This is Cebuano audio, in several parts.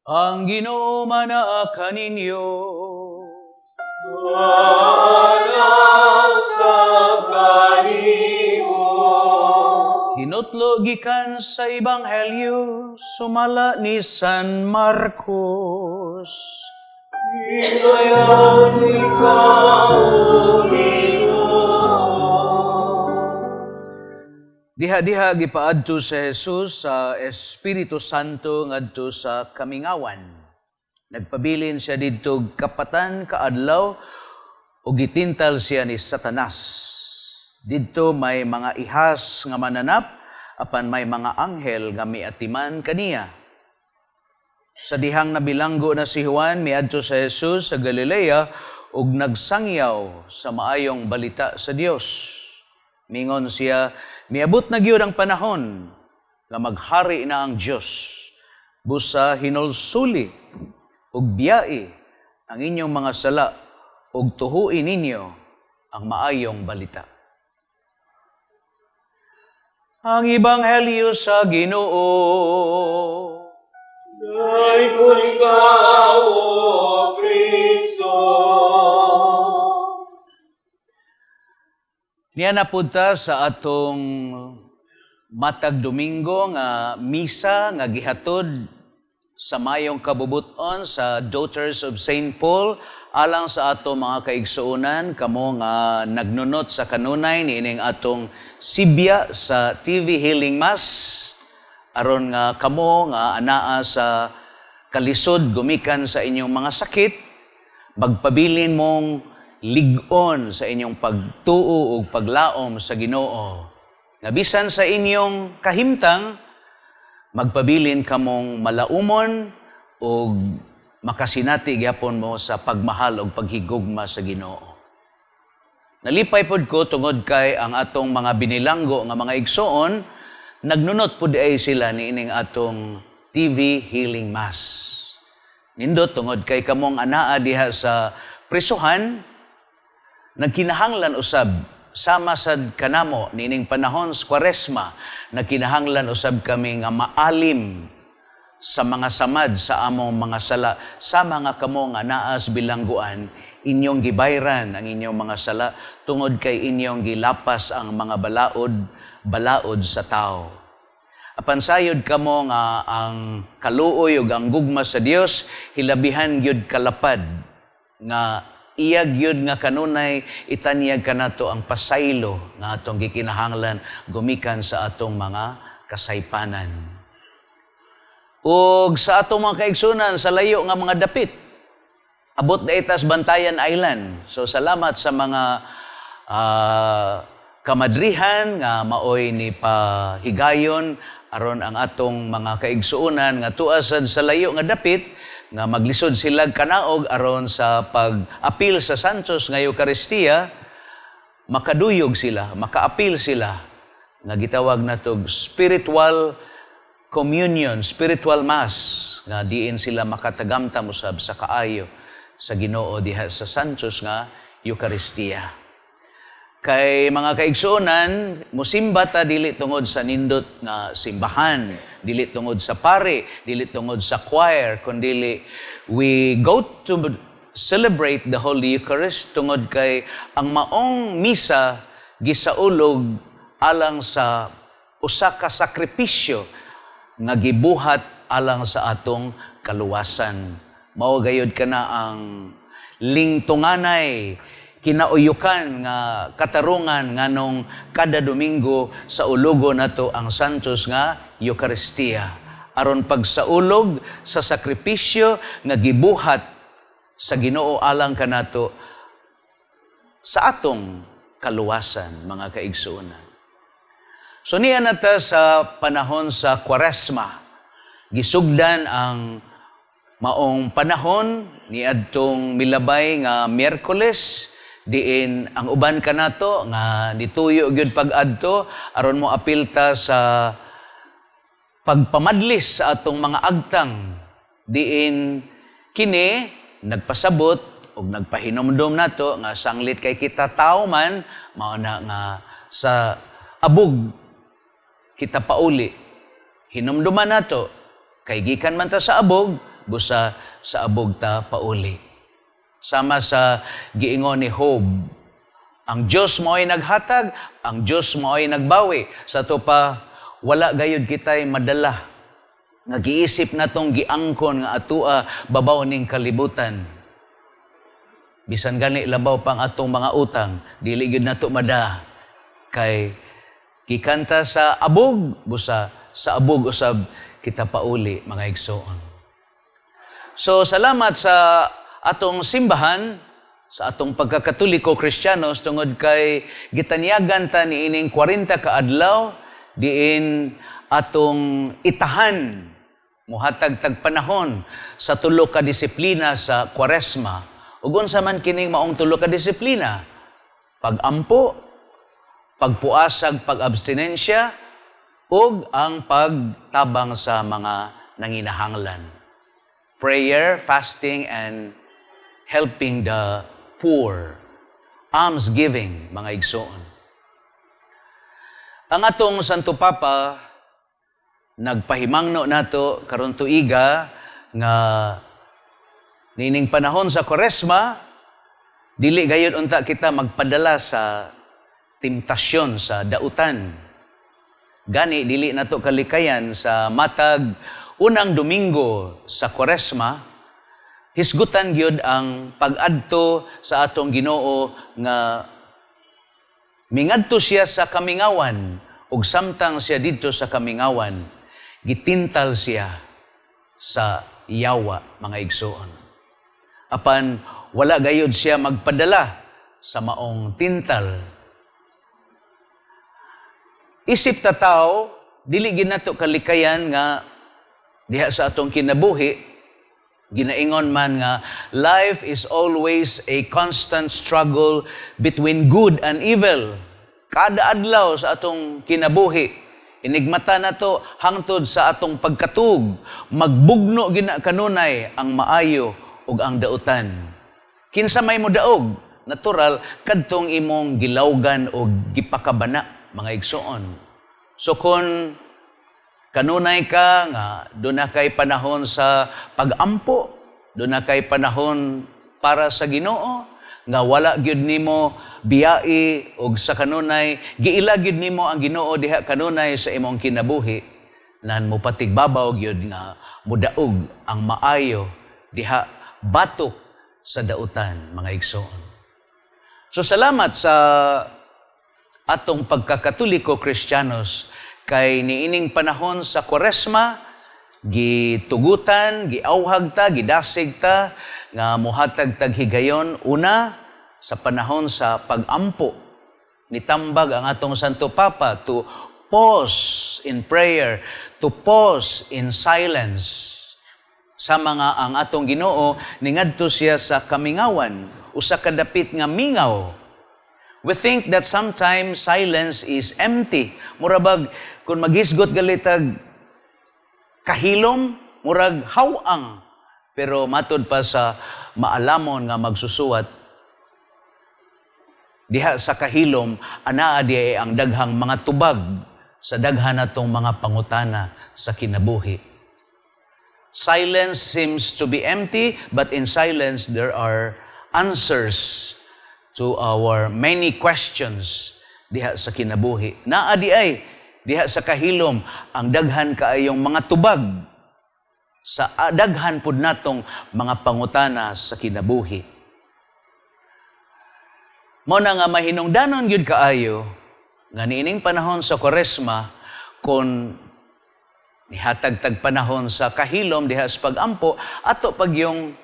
Ang Ginoo manaa kaninyo. Sa kanimo. Hinutlo gikan sa Ebanghelyo sumala ni San Marcos. Hinayan ikaw, Ginoo. Diha-diha gipaadto si Jesus sa Espiritu Santo ngadto sa kamingawan. Nagpabilin siya didto 40 ka adlaw ug gitintal siya ni Satanas. Didto may mga ihas nga mananap apan may mga anghel nga miatiman kaniya. Sa dihang nabilanggo na si Juan, miadto si Jesus sa Galilea ug nagsangyaw sa maayong balita sa Dios. Mingon siya, "Miabot na gyud ang panahon nga maghari na ang Dios. Busa hinulsuli ug biyai ang inyong mga sala ug tuhui ninyo ang maayong balita." Ang Ebanghelyo sa Ginoo. Daiggon ikaw, O Kristo. Niya na pud ta sa atong matag Domingo nga misa nga gihatod sa mayong kabubuton sa Daughters of St. Paul alang sa ato mga kaigsuonan, kamo nga nagnunot sa kanunay niining atong sibya sa TV Healing Mass, aron nga kamo nga anaa sa kalisod gumikan sa inyong mga sakit, magpabilin mong lig-on sa inyong pagtuo ug paglaom sa Ginoo. Nga bisan sa inyong kahimtang, magpabilin kamong malaumon ug makasinati gyapon mo sa pagmahal ug paghigugma sa Ginoo. Nalipay pod ko tungod kay ang atong mga binilanggo nga mga igsoon, nagnunot pod ay sila niining atong TV Healing Mass. Nindot tungod kay kamong anaa diha sa prisuhan, nagkinahanglan usab sama sad kanamo niining panahon sa Kwaresma, nagkinahanglan usab kami nga maalim sa mga samad sa among mga sala, sama nga kamo nga naa sa bilangguan, inyong gibayran ang inyong mga sala tungod kay inyong gilapas ang mga balaod balaod sa tao. Apan sayod kamo nga ang kaluoy ug ang gugma sa Dios hilabihan gyud kalapad nga iya gyud nga kanunay itanyag kanato ang pasaylo nga atong gikinahanglan gumikan sa atong mga kasaypanan. Ug sa atong mga kaigsunan sa layo nga mga dapit, abot na itas Bantayan Island. So salamat sa mga kamadrihan nga maoy ni pahigayon aron ang atong mga kaigsuonan nga tua sad sa layo nga dapit nga maglisod sila kanaog aron sa pag-apil sa Santos nga Eucharistia, makaduyog sila, makaapil sila nga gitawag natog spiritual communion, spiritual mass, nga diin sila makatagamtam usab sa kaayo sa Ginoo diha sa Santos nga Eucharistia. Kay mga kaigsuonan, musimba ta dili tungod sa nindot nga simbahan, dili tungod sa pare, dili tungod sa choir, kundili we go to celebrate the Holy Eucharist tungod kay ang maong misa gisaulog alang sa usa ka sakripisyo nga gibuhat alang sa atong kaluwasan. Mao gayud kana ang lingtunganay, kinauyukan nga katarungan nganong kada Domingo saulogon nato ang Santos nga Eucharistia aron pagsaulog sa sakripisyo nga gibuhat sa Ginoo alang kanato sa atong kaluwasan, mga kaigsuonan. So niya na ta sa panahon sa Kwaresma. Gisugdan ang maong panahon niadtong milabay nga Miyerkules, diin ang uban kanato nga nituyo gyud pag-adto aron mo apil ta sa pagpamadlis sa atong mga agtang, diin kini nagpasabot og nagpahinumdom nato nga sanglit kay kita tao man, mao na nga sa abog kita pauli. Hinumduman nato kay gikan man ta sa abog. busa sa abog ta pauli. Sama sa giingon ni Job, ang Diyos mao'y naghatag, ang Diyos mao'y nagbawi. Sa ato pa, wala gayud kita'y madala nga giisip natong giangkon nga atua babaw ning kalibutan. Bisan gani labaw pang atong mga utang, dili gyud nato mada kay gikan ta sa abog, busa sa abog usab kita pauli, mga igsoon. So salamat sa atong simbahan, sa atong pagkakatoliko Kristiyanos, tungod kay gitanyagan ta niining 40 ka adlaw diin atong itahan, muhatag tag panahon sa tulo ka disiplina sa Kwaresma. Ug unsa man kining maong tulo ka disiplina? Pag-ampo, pagpuasag, pag-abstinensya, ug ang pagtabang sa mga nanginahanglan. Prayer, fasting, and helping the poor. Alms giving, mga igsoon. Ang atong Santo Papa nagpahimangno nato karon tuiga nga nining panahon sa Kwaresma, dili gayud unta kita magpadala sa temptasyon sa dautan. Gani dili nato kalikayan sa matag unang Domingo sa Kwaresma, hisgutan gyud ang pag-adto sa atong Ginoo nga mingadto siya sa kamingawan, ug samtang siya didto sa kamingawan, gitintal siya sa yawa, mga igsoon. Apan wala gayud siya magpadala sa maong tintal. Isip ta tao, dili gyud nato kalikayan nga diha sa atong kinabuhi, ginaingon man nga life is always a constant struggle between good and evil. Kada adlaw sa atong kinabuhi, inigmata nato hangtod sa atong pagkatug, magbugno gina kanunay ang maayo ug ang dautan. Kinsa may modaog? Natural, kadtong imong gilawgan o gipakabana, mga igsoon. So kung kanunay ka nga duna kay panahon sa pag-ampo, duna kay panahon para sa Ginoo, nga wala gyud nimo biyai og sa kanunay giila gyud nimo ang Ginoo diha kanunay sa imong kinabuhi, nan mopatigbabaw gyud nga mudaog ang maayo diha batok sa dautan, mga igsoon. So salamat sa atong pagkakatoliko Kristiyanos kay niining panahon sa Kwaresma, gitugutan, giawhag ta, gidasig ta nga muhatag tag higayon una sa panahon sa pag-ampo. Nitambag ang atong Santo Papa to pause in prayer, to pause in silence. Sa mga ang atong Ginoo ningadto siya sa kamingawan, usa ka dapit nga mingaw. We think that sometimes silence is empty. Murabag kung maghisgot galitag kahilom, murag hawang. Pero matud pa sa maalamon nga magsusuwat, diha sa kahilom, anaa diay ang daghang mga tubag sa daghan natong mga pangutana sa kinabuhi. Silence seems to be empty, but in silence there are answers to our many questions diha sa kinabuhi. Naa di ay diha sa kahilom ang daghan kaayong mga tubag sa daghan pud natong mga pangutana sa kinabuhi. Mao na nga mahinungdanon gyud kaayo nga niining panahon sa Kwaresma, kon nihatag tag panahon sa kahilom diha sa pag-ampo, ato pagyong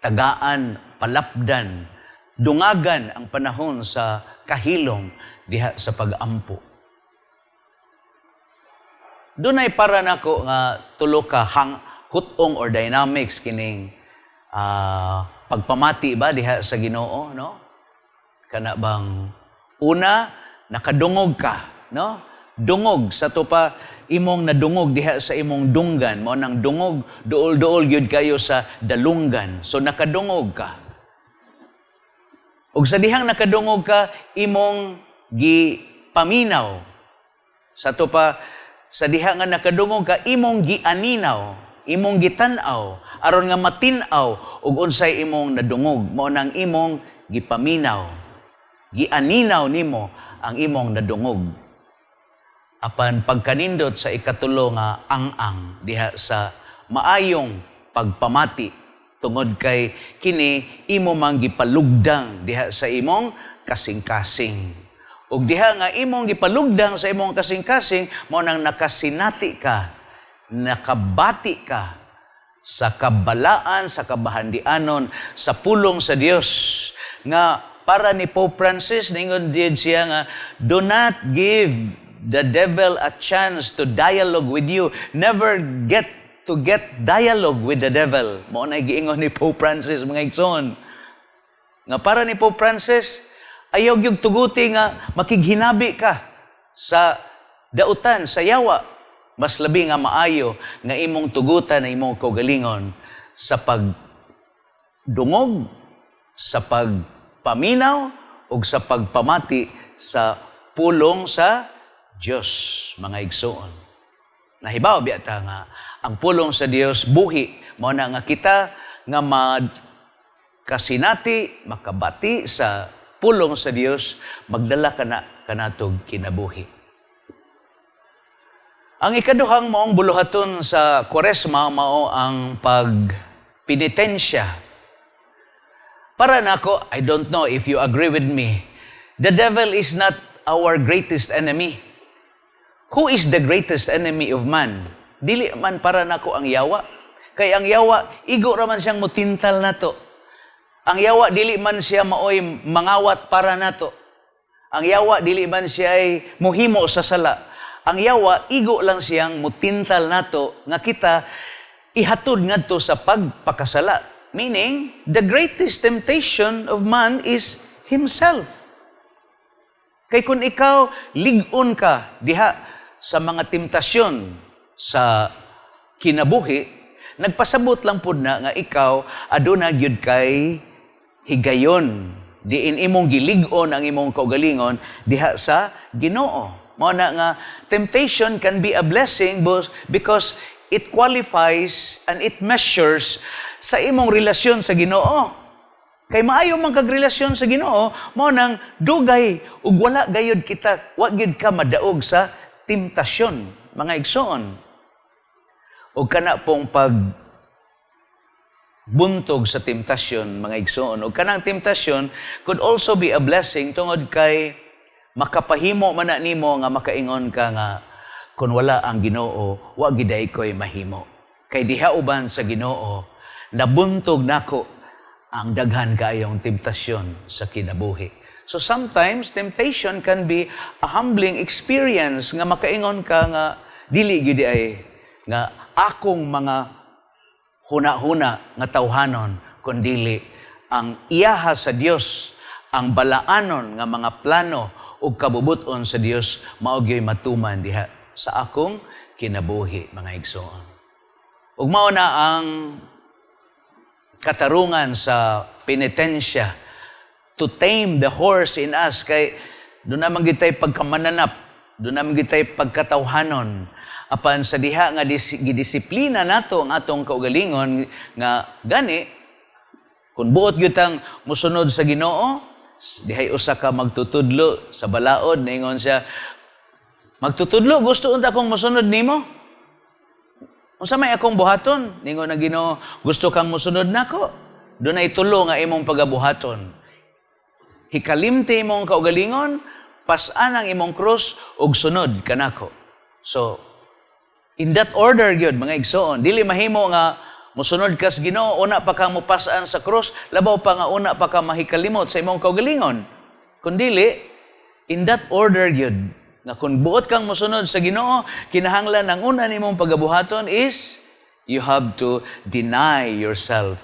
tagaan, palapdan, dungagan ang panahon sa kahilom diha sa pag-ampo. Dunay para nako nga tulo ka hang hutong or dynamics kining pagpamati ba diha sa Ginoo, no? Kana bang una, nakadungog ka, no? Dungog sa to pa, imong nadungog diha sa imong dunggan, mao nang dungog, duol-duol gyud kayo sa dalunggan. So nakadungog ka. Ug sa dihang nakadungog ka, imong gipaminaw. Sa to pa, sa diha nga nakadungog ka, imong gianinaw. Imong gitan-aw aron nga matin-aw ug unsay imong nadungog, mao nang imong gipaminaw. Gianinaw nimo ang imong nadungog. Apan pagkanindot sa ikatulo nga ang-ang diha sa maayong pagpamati, tungod kay kini imo mang gipalugdang diha sa imong kasing-kasing. Ug diha nga imong gipalugdang sa imong kasing-kasing, mao nang nakasinati ka, nakabati ka sa kabalaan, sa kabahandianon, sa pulong sa Dios nga para ni Pope Francis, ningon din siya nga, "Do not give the devil a chance to dialogue with you. Never get to get dialogue with the devil." Mao na giingon ni Pope Francis, mga igsoon. Nga para ni Pope Francis, ayaw gyud tuguti nga makighinabi ka sa dautan, sa yawa. Mas labi nga maayo nga imong tugutan na imong kaugalingon sa pagdungog, sa pagpaminaw, ug sa pagpamati sa pulong sa Dios, mga igsoon. Nahibaw biya ta nga ang pulong sa Dios buhi. Mao na nga kita nga kasinati, makabati sa pulong sa Dios, magdala kana kanatog kinabuhi. Ang ikaduhang maong buluhaton sa Kwaresma mao ang pagpenitensya. Para nako, I don't know if you agree with me, the devil is not our greatest enemy. Who is the greatest enemy of man? Dili man para nako ang yawa. Kay ang yawa, igo raman siyang mutintal nato. Ang yawa, dili man siya maoy mangawat para nato. Ang yawa, dili man siya ay muhimo sa sala. Ang yawa, igo lang siyang mutintal nato nga kita ihatod ngadto sa pagpakasala. Meaning, the greatest temptation of man is himself. Kay kung ikaw lig-on ka diha sa mga temptasyon sa kinabuhi, nagpasabot lang pud na nga ikaw aduna gyud kay higayon diin imong gilig-on ang imong kaugalingon diha sa Ginoo. Mao na nga temptation can be a blessing because it qualifies and it measures sa imong relasyon sa Ginoo. Kay maayo man kag relasyon sa Ginoo, mao nang dugay ug wala gayud kita, wa gyud ka madaog sa temptasyon, mga igsoon. Ug kana pong pag buntog sa temptasyon, mga igsoon, ug kanang temptasyon could also be a blessing tungod kay makapahimo man na nimo nga makaingon ka nga kung wala ang Ginoo, wa giday ko'y mahimo. Kay diha uban sa Ginoo, nabuntog nako ang daghan kaayong temptasyon sa kinabuhi. So sometimes temptation can be a humbling experience nga makaingon ka nga dili gyud ay nga akong mga huna-huna nga tawhanon, kundili ang iyaha sa Dios, ang balaanon nga mga plano ug kabubuton sa Dios mao gyud matuman diha sa akong kinabuhi, mga igsoon. Ug mao na ang katarungan sa penitensya to tame the horse in us, kay duna man gyud tay pagkamananap, duna man gyud tay pagkatawhanon. Apan sa diha nga gidisiplina nato ang atong kaugalingon nga gani kung buot gyud tang mosunod sa Ginoo, dihay usa ka magtutudlo sa balaod, ningon siya, "Magtutudlo, gusto unta akong mosunod nimo. Unsa may akong buhaton?" Ningon ang Ginoo, "Gusto kang mosunod nako? Dunay tulo nga imong pagabuhaton. Hikalimti imong kaugalingon, pas-an ang imong krus ug sunod kanako." So, in that order gyud, mga igsoon, dili mahimo nga mosunod ka sa Ginoo una pa ka mopas-an sa krus, labaw pa nga una pa ka mahikalimot sa imong kaugalingon. Kun dili, in that order gyud nga kung buot kang mosunod sa Ginoo, kinahanglan ang una nimong pagabuhaton is you have to deny yourself.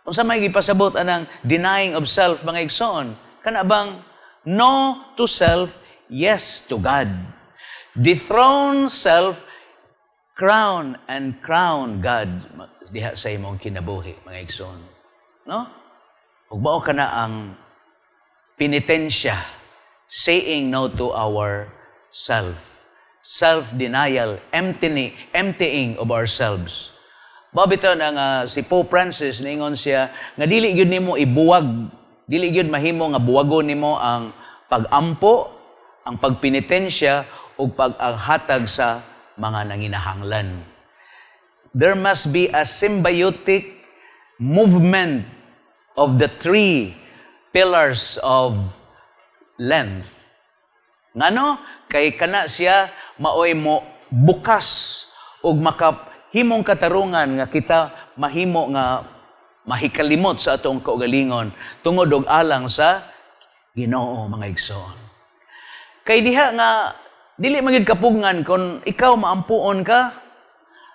Unsa may gipasabot anang denying of self, mga igsoon? Kana bang no to self, yes to God. Dethrone self, crown and crown God diha sa imong kinabuhi, mga igsoon. No? Ug mao kana ang penitensya, saying no to our self. Self-denial, emptying of ourselves. Mao bitaw na nga si Pope Francis, niingon siya nga dili gyud nimo ibuwag, dili gyud mahimo nga buwagon nimo ang pagampo, ang pagpenitensya ug pag-hatag sa mga nanginahanglan. There must be a symbiotic movement of the three pillars of Lent. Ngano? Kay kana siya maoy mo bukas ug makahimong katarungan nga kita mahimo nga mahikalimot sa atong kaugalingon tungod og alang sa Ginoo, mga igsoon. Kay diha nga dili man gyud kapugngan kon ikaw maampuon ka,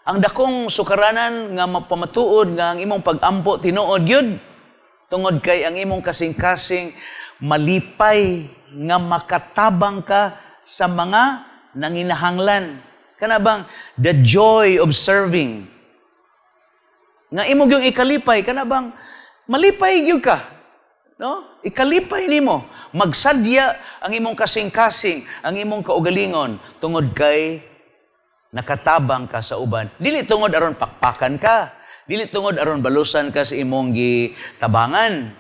ang dakong sukaranan nga mapamatuod nga ang imong pagampo tinuod gyud, tungod kay ang imong kasing-kasing malipay nga makatabang ka sa mga nanginahanglan. Kana bang the joy of serving? Nga imo gyung ikalipay, kana bang malipay gyud ka? No? Ikalipay nimo. Magsadya ang imong kasing-kasing, ang imong kaugalingon tungod kay nakatabang ka sa uban. Dili tungod aron pakpakan ka. Dili tungod aron balusan ka sa imong gitabangan.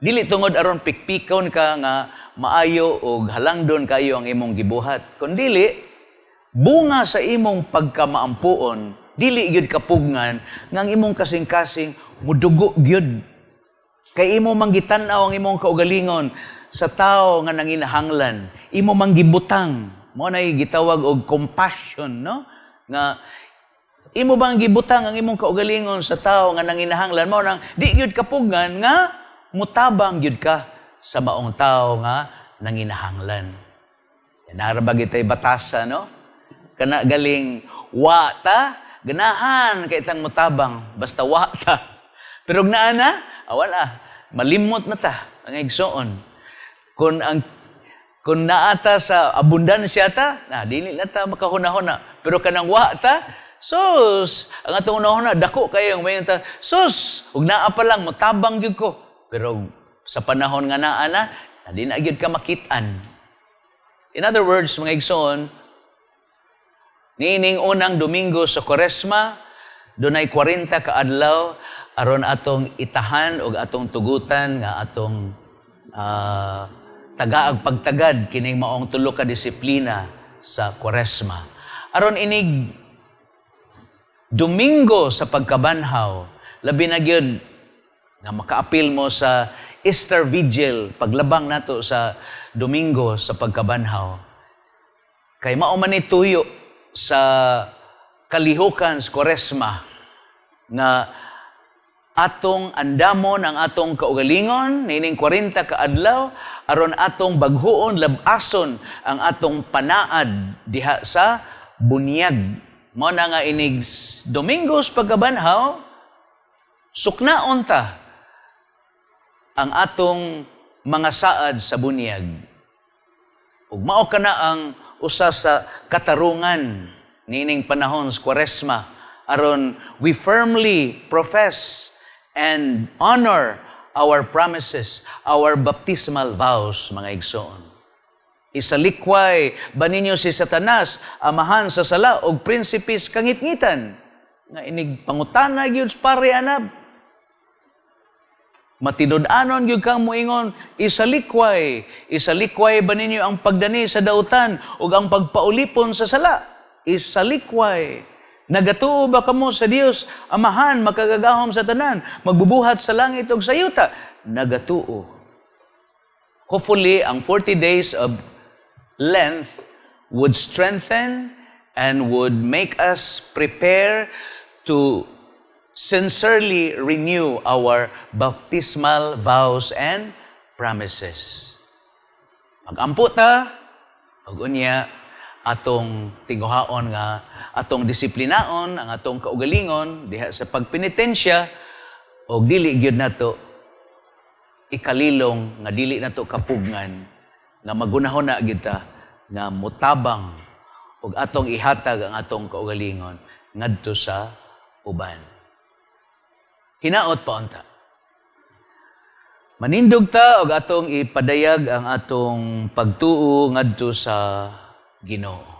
Dili tungod aron pikpikon ka nga maayo og halangdon kayo ang imong gibuhat. Kun dili, bunga sa imong pagkamaampuon, dili gyud kapugngan nga ang imong kasing-kasing mudugo gyud. Kay imo mang gitan-aw ang imong kaugalingon sa tao nga nanginahanglan, imo mang gibutang. Mao nay gitawag og compassion, no? Nga imo bang gibutang ang imong kaugalingon sa tao nga nanginahanglan, mao nang di gyud kapugngan nga mutabang gyud ka sa maong tao nga nanginahanglan. Naa ra ba gitay batasa, no? Kana galing wa ta, ganahan kay tang mutabang basta wa ta. Pero naa na, ah, wala. Malimot na ta, ang igsoon. Kung naa ta sa abundansya ta, na dili na ta makahuna-huna. Pero kanang wa ta, sus, ang atong hunahuna dako kayo may ta, sus, ug naa pa lang motabang gyud ko. Pero sa panahon nga naa na, na di na gyud ka makit-an. In other words, mga igsoon, niining unang Domingo sa Kwaresma, dunay 40 ka adlaw aron atong itahan og atong tugutan nga atong tagaag pagtagad kining maong tulo ka disiplina sa Kwaresma. Aron inig Domingo sa pagkabanhaw, labi na gyud nga makaapil mo sa Easter Vigil paglabang nato sa Domingo sa pagkabanhaw. Kay mao man ni tuyo sa kalihukan sa Kwaresma nga atong andamon ang atong kaugalingon niining 40 ka adlaw aron atong baghuon, labason ang atong panaad diha sa bunyag. Mao na nga inig Domingo sa pagkabanhaw, suknaon ta ang atong mga saad sa bunyag. Ug mao kana ang usa sa katarungan niining panahon sa Kwaresma aron we firmly profess and honor our promises, our baptismal vows, mga igsoon. Isalikway ba ninyo si Satanas, amahan sa sala og prinsipe sa kangitngitan? Nga inig pangutana gyud sa pare anab. Matinud-anon gyud kang moingon, isalikway. Isalikway ba ninyo ang pagdani sa dautan ug ang pagpaulipon sa sala? Isalikway. Nagatuo ba kamo sa Dios, Amahan, makagagahom sa tanan, magbubuhat sa langit ug sa yuta? Nagatuo. Hopefully, ang 40 days of Lent would strengthen and would make us prepare to sincerely renew our baptismal vows and promises. Magampo ta, ug unya atong tinguhaon nga atong disiplinaon ang atong kaugalingon diha sa pagpenitensya og dili gyud nato ikalilong nga dili nato kapugngan nga magunahon na gyud ta nga mutabang ug atong ihatag ang atong kaugalingon ngadto sa uban. Hinaot pa unta. Manindog ta og atong ipadayag ang atong pagtuo ngadto sa Ginoo.